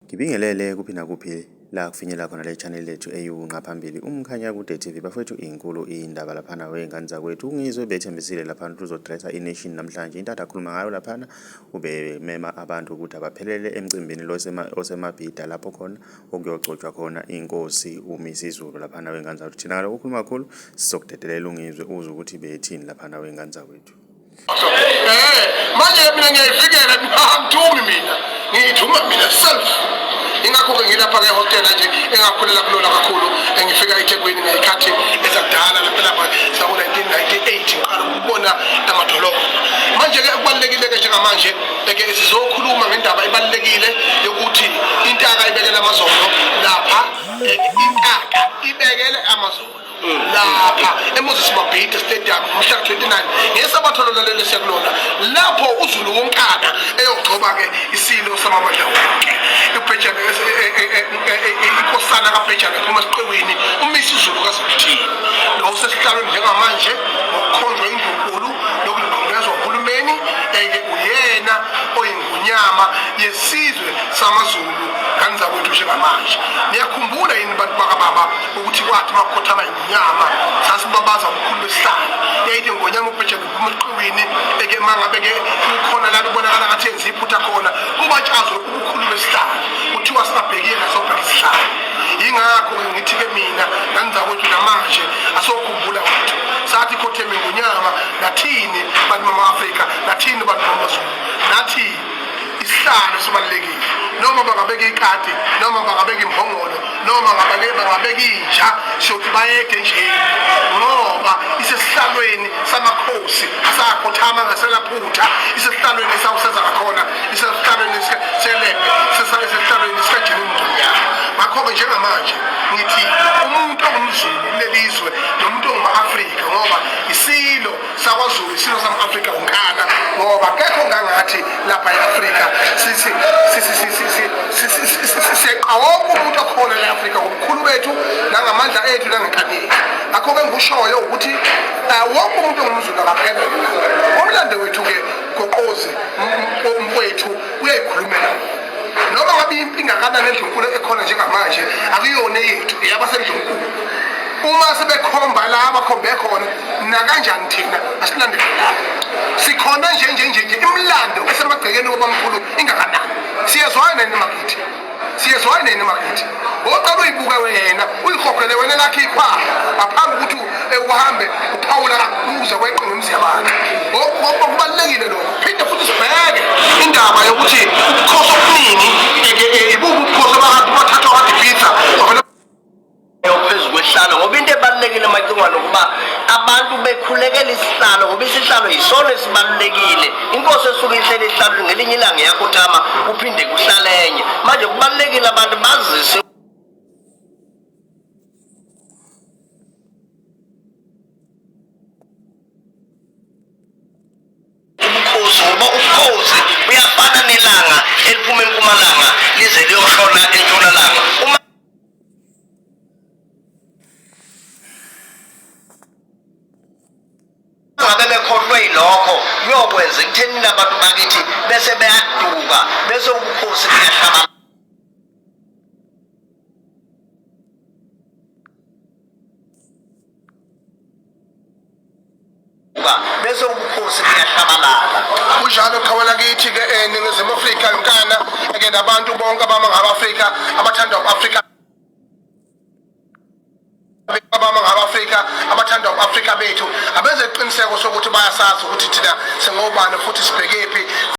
Ngibingelele kuphi nakuphi la kufinyela khona le channel lethu eyiwunqa phambili uMkhanyakude TV. Bafowethu, inkulu indaba laphana wey'ngane zakwethu. Ungizwe bethembisile laphana ukuthi uzodressa i-nation namhlanje. Into ade akhuluma ngayo laphana, ubemema abantu ukuthi abaphelele emcimbini lo oseMabhida lapho khona okuyogcotshwa khona inkosi uMisizulu laphana wey'ngane zakwethu. Thina kaloku ukhuluma kakhulu sizokudedelela ungizwe uzwe ukuthi bethini laphana wey'ngane zakwethu. Manje mina ngiyayivikela, angithumi mina, ngiyithuma mina self. Ingakho-ke ngilapha-ke ehhotela nje engakhulela kulona kakhulu, engifika eThekwini ngey'khathi ezakudala lapha lapha zaku-1998 ngiqala ukubona amadolobha. Manje-ke okubalulekile-ke njengamanje ke sizokhuluma ngendaba ebalulekile yokuthi intaka ibekele amazolo lapha, intaka ibekele amazolo lapha eMoses Mabhida Stadium mhla ka-29 ngesabatha lona leli siyakulona, lapho uZulu wonkana eyogcoba-ke isilo samabandla wonke, ubhejane, inkosana kaBhejane ephuma esiqiwini, uMisuzulu kaZwelithini, lo usesihlalweni njengamanje ngokukhonjwa indlunkulu nokuqondezwa uhulumeni. Eke uyena oyingonyama yesizwe samaZulu ngane zakwethu njengamanje. Niyakhumbula yini bantu bakababa ukuthi kwathi makukhothama ingonyama sasibabaza ubukhulu besihlalo? Yayithi ingonyama ubhejane uphuma esiqiwini, eke mangabe-ke kukhona la kubonakala ngathi yenza iphutha khona, kubatshazwe ubukhulu besihlalo, kuthiwa singabhekile nasobheka isihlalo. Yingakho-ke ngithi-ke mina ngane zakwethu namanje asokhumbula ukuthi sathi khotheme ingonyama, nathini bantu bama-Afrika, nathini bantu bamaZulu, nathi isihlalo sibalulekile. Noma bangabeka ikati, noma bangabeka imbongolo, noma bangabeka inja, siyothi bayede nje, ngoba isesihlalweni samakhosi, asakhothama ngaselaphutha, isesihlalweni sawuseza ngakhona, isesihlalweni selembe, isesihlalweni sikajini uMngonyama. Ngakho-ke njengamanje ngithi umuntu ongumZulu kuleli zwe nomuntu onguma-Afrika, ngoba isilo sakwaZulu isilo sama-Afrika wonkana, ngoba kekho ngangathi lapha e-Afrika siyeqa wonke umuntu okhona la e-Afrika ngobukhulu bethu nangamandla ethu nangenkani yethu. Ngakho-ke engikushoyo ukuthi wonke umuntu ongumZulu akaphelele. Umlando wethu-ke goqozi mfowethu uyayikhulumela, noma ngabe impi ingakanani endlunkulu ekhona njengamanje, akuyona eyethu, eyabasendlunkulu. Uma sebekhomba la abakhombe khona nakanjani, thina asilandele lapho sikhona nje nje nje nje. Imilando esemagcekeni kobamkhulu ingakanani? Siyezwana nini makithi? Siyezwana nini makithi? Oqala uyibuke wena, uyihogele wena lakho ikhwapha ngaphambi ukuthi uhambe uphawula uze kweqe ngemzi yabantu. Kubalulekile lokho. Phinde futhi sibheke indaba yokuthi ubukhosi obuningi ibuphi ubukhosi abakade bathathwa kwadipitha. Phezu kwesihlalo, ngoba into ebalulekile Macingwane ukuba abantu bekhulekela isihlalo, ngoba isihlalo yisona esibalulekile. Inkosi esuke ihleli esihlalweni ngelinye ilanga iyakhothama, kuphinde kuhlale enye. Manje kubalulekile abantu bazise ubukhosi, ngoba ubukhosi buyafana nelanga eliphuma empumalanga lize liyoshona entshonalanga. Uma ngabe bekhohlwe yilokho, kuyokwenza ekuthenini abantu bakithi bese beyaduka, bese ubukhosi buyahlaba bese ubukhosi buyashabalala. Kunjalo qhawe lakithi ke eNingizimu Afrika yonkana ke, nabantu bonke abama ngaba-Afrika, abathanda u-Afrika, abama ngaba-Afrika, abathanda u-Afrika bethu, abenze iqiniseko sokuthi bayasazi ukuthi thina singobani futhi sibhekephi.